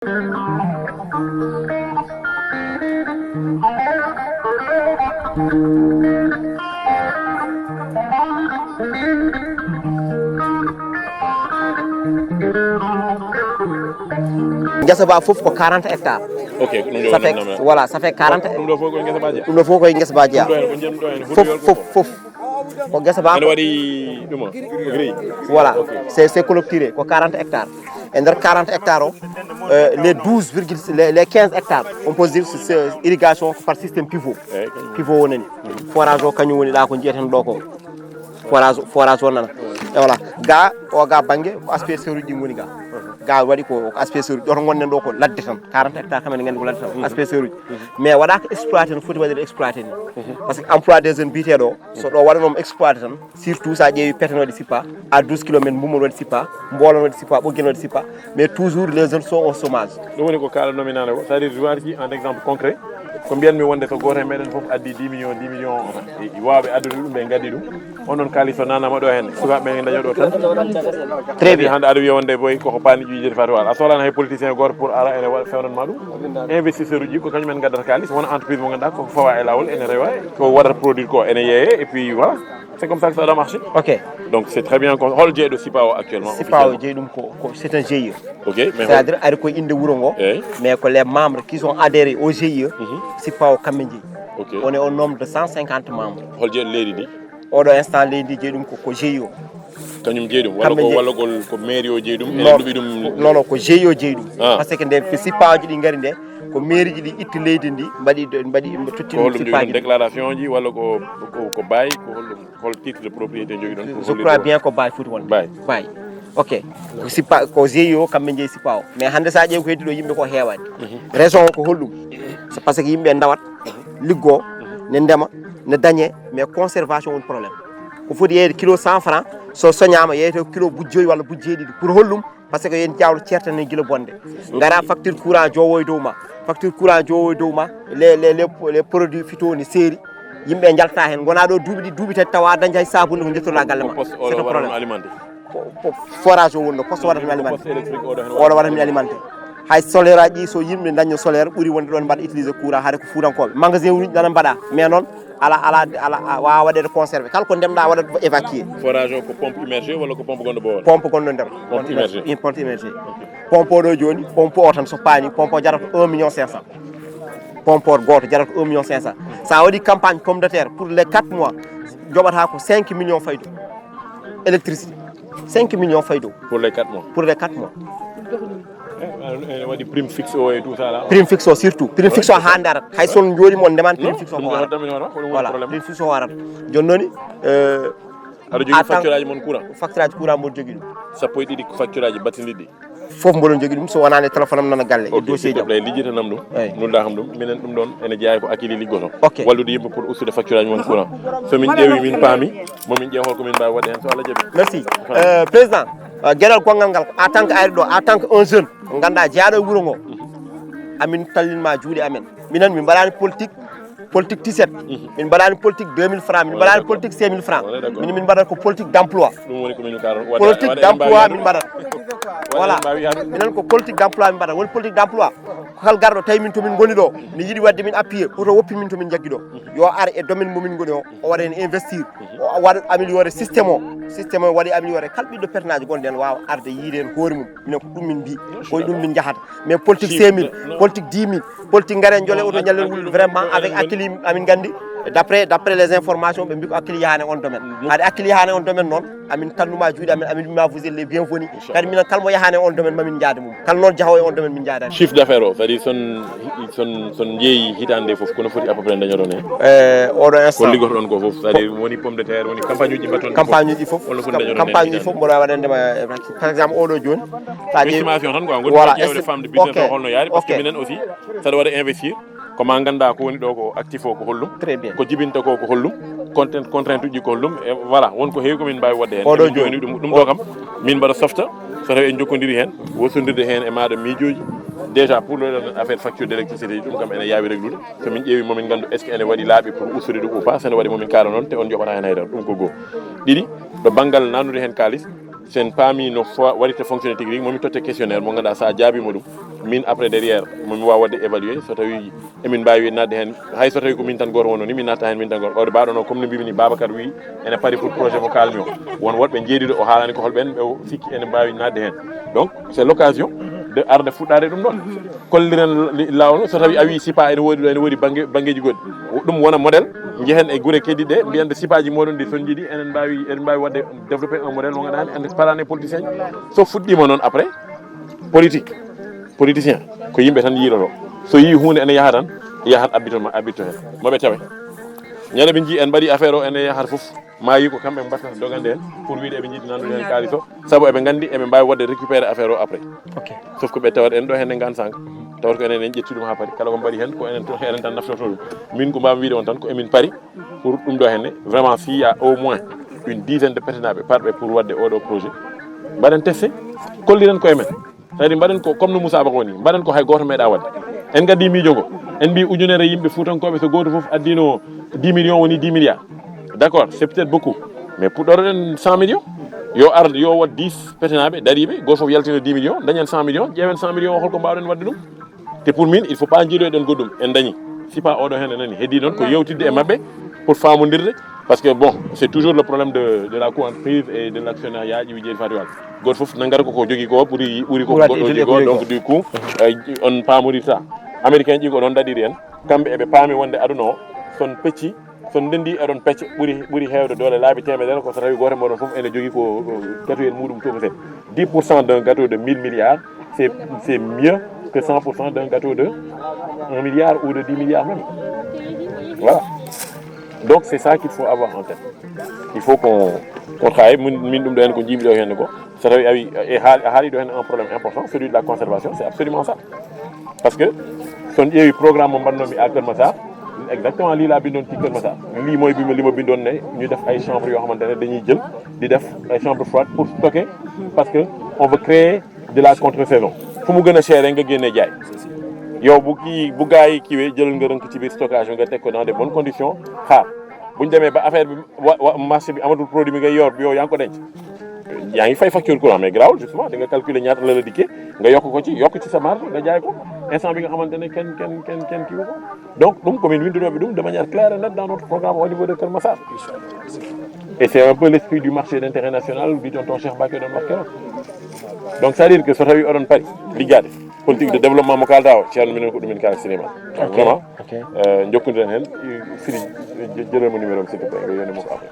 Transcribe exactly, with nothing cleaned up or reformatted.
Ngesa ba fof ko quarante hectares. Ok, ɗum ɗo ça fait, voilà, ça fait quarante. Ɗum ɗo fof koye ngesa ba jeeya? Ɗum ɗo fof koye ngesa ba jeeya. Fof fof fof. Ko ngesa ba. Ene waɗi ɗum, gris. Voilà. C'est c'est clôturé ko quarante hectares. E nder quarante hectares o, euh, les douze virgule les quinze hectares, on peut dire c'est irrigation par système pivot. Pivot wonani. Forage o kañum woni ɗa ko jiyeten ɗo ko. Forage forage o nana. E voilà. Ga o ga banggue ko asperseur uji ɗi goni ga. Ga waɗi ko asperseur uji ɗo to gonnen ɗo ko ladde tan. quarante hectares kam en gandi ko ladde tan. Asperseur uji. Mais waɗaka exploité no foti waɗir exploité ni. Parce que emploi des jeunes biteɗo so ɗo waɗanoma exploité tan. Surtout sa ƴeewi peten waɗi sippa, à douze kilomètres mbumon waɗi sippa, mbolon waɗi sippa, ɓoggel waɗi sippa. Mais toujours les jeunes sont au chômage. Ɗum woni ko kalannomi nane o, c'est à dire mi warti en exemple concret. Ko mbiyanmi wonde so goto e meɗen foof addi dix millions dix millions, wawɓe addude ɗum ɓe gaddi ɗum. On ɗon kaalis so nanama ɗo hen, sukaɓe ɓe daña ɗo tan. Très bien. Hande aɗa wiya wonde boy koko paani ƴuji jeti fatiwal, a sohlani hay politicien goto pour ara ene waɗa fewnanma ɗum. Investisseur uji ko kañum en gaddata kaalis, wona entreprise mo ganduɗa koko fawa e lawol, ene rewa ko waɗata produit ko ene yeeye, et puis voilà. C'est comme ça que ça doit marcher. Ok. Donc c'est très bien. Hol jeeɗo sipa o actuellement? Sipa o jeeyi ɗum ko ko c'est un G I E. Ok. Mais c'est à dire ari koye inde wuuro ngo. Eyyi. Mais ko les membres qui sont adhérés au G I E. Sipa o kamɓe jeeyi. Ok. On est au nombre de cent cinquante membres. Hol jeeɗo leydi ndi? Oɗo instant leydi ndi jeeyi ɗum ko ko G I E o. Kañum jeeyi ɗum walla ko walla ko ko mairie o jeeyi ɗum? Ene luɓi ɗum? Non non, ko G I E o jeeyi ɗum. Ah. Par ce que nde sipa oji ɗi ngari nde ko mairie ji ɗi itti leydi ndi mbaɗi mbaɗi tottini. Ko holɗum jeeyi ɗum, déclaration ji walla ko ko bail, ko holɗum? Hol titre de propriété jogi ɗon? Je crois bien ko bail foti wonde. Bail. Bail. Ok. Ko sipa ko G I E o kamɓe jeeyi sipa o. Mais hande sa ƴeewi ko heddi ɗo yimɓe ko heewani. Raison o ko holɗum? C'est parce que yimɓe ndawat liggo ne ndema ne dañe, mais conservation woni problème. Ko foti yeeyde kilo cent francs, so soñama yeeyete kilo buji joyyi walla buji jeeɗiɗi. Pour holɗum? Parce que yen jawlo certaine gila bonde. Ngara facture courant jowo e dow ma. Facture courant jowo e dow ma. Les les les les produits phyto ne seeri. Yimɓe jalta hen gona ɗo duuɓi ɗi duuɓi tati tawa dañde hay sabunde ko jettoɗa galle ma. C'est un problème. Ko forage o wonno poste waɗata min alimenté. Oɗo waɗata min alimenté. Hay solaire aji ɗi so yimɓe dañno solaire ɓuuri wonde ɗon mbaɗa utilisé courant haade ko fuutankoɓe magasin uji nana mbaɗa mais noon ala ala ala wawa waɗede conservé kala ko ndemɗa waɗat évacué. Forage o ko pompe immergé walla ko pompe gonɗo bowol? Pompe gonɗo nder. Pompe immergé. Pompe oɗo joni pompe o tan so paani pompe o jarata un million cinq cent. Pompe o goto jarata un million cinq cent. Sa waɗi campagne pomme de terre pour les quatre mois joɓata ko cinq millions faydo. Électricité cinq millions faydo. Pour les quatre mois? Pour les quatre mois. Ene waɗi prime fixe o e tout ça là? Prime fixe o surtout prime fixe o ha darat hay son joni mon ndeman prime fixe o ko warat. Voilà, prime fixe o warat. Joni noon euh, aɗa jogui facture aji mon courant? Facture aji courant mboɗo jogui ɗum. Sappo e ɗiɗi facture aji battinɗi ɗi. Fof mboɗon jogui ɗum so wonani e téléphone am nana galle e dossier jam. Lijjita nam ɗum. Nulɗa kam ɗum minen ɗum ɗon ene jeeya ko akili liggoto. Ok. Wallude yimɓe pour ustude facture aji mon courant. So min ƴeewi min paami momin ƴeew holko min mbawi waɗde hen so Allah jaaɓi. Merci. Euh, président, euh, gueɗal gongal ngal en tant que ari ɗo en tant que un jeune mo ganduɗa jeeyaɗo e wuuro ngo. Amin tallinma juuɗe amen minen min mbaɗani politique. Politique tiset min mbaɗani politique deux mille francs min mbaɗani politique cinq mille francs. Min min mbaɗata ko politique d' emploi. Politique d' emploi min mbaɗata. Voilà. Minen ko politique d' emploi min mbaɗata woni politique d' emploi. Ko kala garɗo tawi min tomin goni ɗo ne yiiɗi wadde min appuyé oto woppi min tomin jaggi ɗo. Yo ar e domaine momin goni o o waɗa hen investir. O waɗa amélioré système o. Système o waɗi amélioré kala ɓiɗɗo pertenaji gonɗo hen wawa arde yiide hen hoore mum. Minen ko ɗum min mbi koye ɗum min jahata. Mais politique cinq mille, politique dix mille, politique ngare jole oto ñallen wul vraiment avec akili amin gandi. D'après d'après les informations ɓe mbi ko akili yahani on domaine. Haade akili yahani on domaine noon amin tannuma juuɗe amin amin mbima vous êtes les bienvenus. Kadi minen kala mo yahani on domaine mamin jaade mum kala noon jahowo e on domaine min jaadani. Chiffre d'affaires o c'est à dire son son son jeeyi hitande nde foof kono foti à peu près dañoton hen? Eh, oɗo instant ko liggotoɗon ko foof c'est à dire woni pomme de terre woni campagne uji mbatton? Campagne uji foof. Holno foti dañoton hen? Campagne uji foof mboɗo waɗande ma par exemple oɗo joni. Estimation tan quoi, gonɗo ƴeewde famde business o holno yaari, parce que minen aussi saɗa waɗa investir, ko ma ganda ko woni ɗo ko actif o ko hollum, très bien, ko jibinta ko ko hollum, contrainte contrainte uji ko hollum, e voilà, won ko heewi ko min mbawi wadde hen. Oɗo joni ɗum ɗum ɗo kam min mbaɗa softa, so tawi en jokkodiri hen, wosodiri hen e maɗa miijoji, déjà pour le affaire facture d' électricité ji ɗum kam ene yaawi reglude, so min ƴeewi momin gandu est ce que ene waɗi laaɓi pour ustude ɗum ou pas, so ene waɗi momin kaala noon te on joɓata hen haydara, ɗum ko goho. Ɗiɗi, ɗo banggal nannude hen kalis, sen paami no waɗirta fonctionné tigi rigi momin totte questionnaire mo ganduɗa sa jaabima ɗum Min, après, derrière, momi wawa wadde évaluer so tawi emin mbawi nadde hen. Hay so tawi ko min tan goto wonno ni, min natta hen min tan goto. Ɓawde mbaɗono, comme no mbimi ni, Babacar wi ene pari pour projet mo kalmi o. Won woɗɓe jeeɗiɗo, o haalani ko holɓen ɓe o sikki ene mbawi nadde hen. Donc c'est l'occasion de arde fuɗɗade ɗum ɗon. Kolliren li- lawol so tawi a wi sipa ene wodi ɗo, ene wodi bangge, banggueji goɗɗi. Ɗum wona modèle, jehen e guure keddiɗe, mbiyen de sipaji moɗon ɗi son jiiɗi, enen mbawi, enen mbawi wadde développer un modèle mo ganduɗa ene parane politicien. So fuɗɗima noon, après, politique, politicien ko yimɓe tan yiiloto. So yi hunde ene yaha tan, yahat abbito ma, abbito hen, moɓe tawe. Ñande ɓe jii en mbaɗi affaire o ene yahat foof, ma yi ko kamɓe mbatta dogande en pour wiide eɓe jiiɗi nandude hen kalis o, saabu eɓe gandi eɓe mbawi wadde récupérer affaire o après. Ok. Sauf que ɓe tawat en ɗo henne gansan, tawat ko enen en ƴetti ɗum ha paari, kala ko mbaɗi hen ko enen to enen tan naftorto ɗum. Min ko mbawmi wiide on tan ko emin paari pour ɗum ɗo henne, vraiment, s'il y a au moins une dizaine de pétenaɓe parɓe pour wadde oɗo projet, mbaɗen testé, kolliren koye men. C'est-à-dire mbaɗen ko comme no Moussa Ba ko woni, mbaɗen ko hay goto meeɗa wadde. En gaddi miijo ngo, en mbi ujunere yimɓe fuutankoɓe, so goto foof addino dix millions, woni dix milliards. D'accord, c'est peut-être beaucoup, mais puɗɗoroɗen cent millions. Yo ar, yo wat dix pétenaɓe dariɓe, goto foof yaltina dix millions, dañen cent millions, ƴeewen cent millions o holko mbawɗen wadde ɗum. Te pour min, il faut pas jiidoyɗen goɗɗum en dañi. Sipa oɗo hen nani, heddi noon ko yewtidde e mabɓe pour famondirde. Parce que bon, c'est toujours le problème de, de la co-entreprise et de l'actionnariat, ƴiwi jeeri fatiwal. Goto foof nanngata koko jogui ko ɓuuri, ɓuuri ko goɗɗo jogui ko. Donc du coup, euh, on pamodirta. Américain ji ko ɗon daɗiri en, kamɓe eɓe paami wonde aduna o, son pecci, son ndendi eɗon pecce ɓuuri, ɓuuri hewde doole laabi temedere, ko so tawi goto moɗon foof ene jogui ko, ko gâteau muɗum tokosel. Dix pour cent d'un gâteau de mille milliards, c'est, c'est mieux que cent pour cent d'un gâteau de un milliard ou de dix milliards même. Voilà. Donc c'est ça qu'il faut avoir en tête. Il faut qu'on, qu'on travaille. Min, min ɗum ɗo hen ko jiimi ɗo hen ko, so tawi a wi, e haali, a haali ɗo hen un problème important, celui de la conservation, c'est absolument ça. Parce que son ƴeewi programme mo mbannomi à Kër Massar, exactement lii laa bindoon ci Kër Massar. Lii mooy bi ma, li ma bindoon ne ñu def ay chambre yoo xamante ne dañuy jël di def ay chambre froide pour stocker, parce que on veut créer de la contre-saison. Fu mu gën a cher nga génne jaay. Yow bu kii, bu gars yi kiiwee, jëlal nga rënk ci biir stockage bi, nga teg ko dans de bonnes conditions, xaar. Bu ñu demee ba affaire bi, wa, wa, marché bi amatul, produit bi ngay yor bi, yow yaa ngi ko denc, yaa ngi fay facture courant, mais garaawul, justement di nga calculer ñaata la la dikkee, nga yokk ko ci, yokk ci sa marge, nga jaay ko instant bi nga xamante ne kenn, kenn, kenn, kenn kii ko. Donc ɗum ko min winndunooɓe ɗum de manière claire et nette dans notre programme au niveau de Kër Massar. Et c'est un peu l'esprit du marché d'intérêt national bi tonton Cheikh Mbacké ɗon wax keroog. Donc c'est-à-dire que so tawi oɗon paari liggaade politique de développement mo kaalɗa o, ceerno minen ko ɗum min kaala cinéma. Vraiment. Ok. Euh, jokkondiren hen, Sidi, jëlal mo numéro am, s'il te plaît, nga yónnee ma ko après.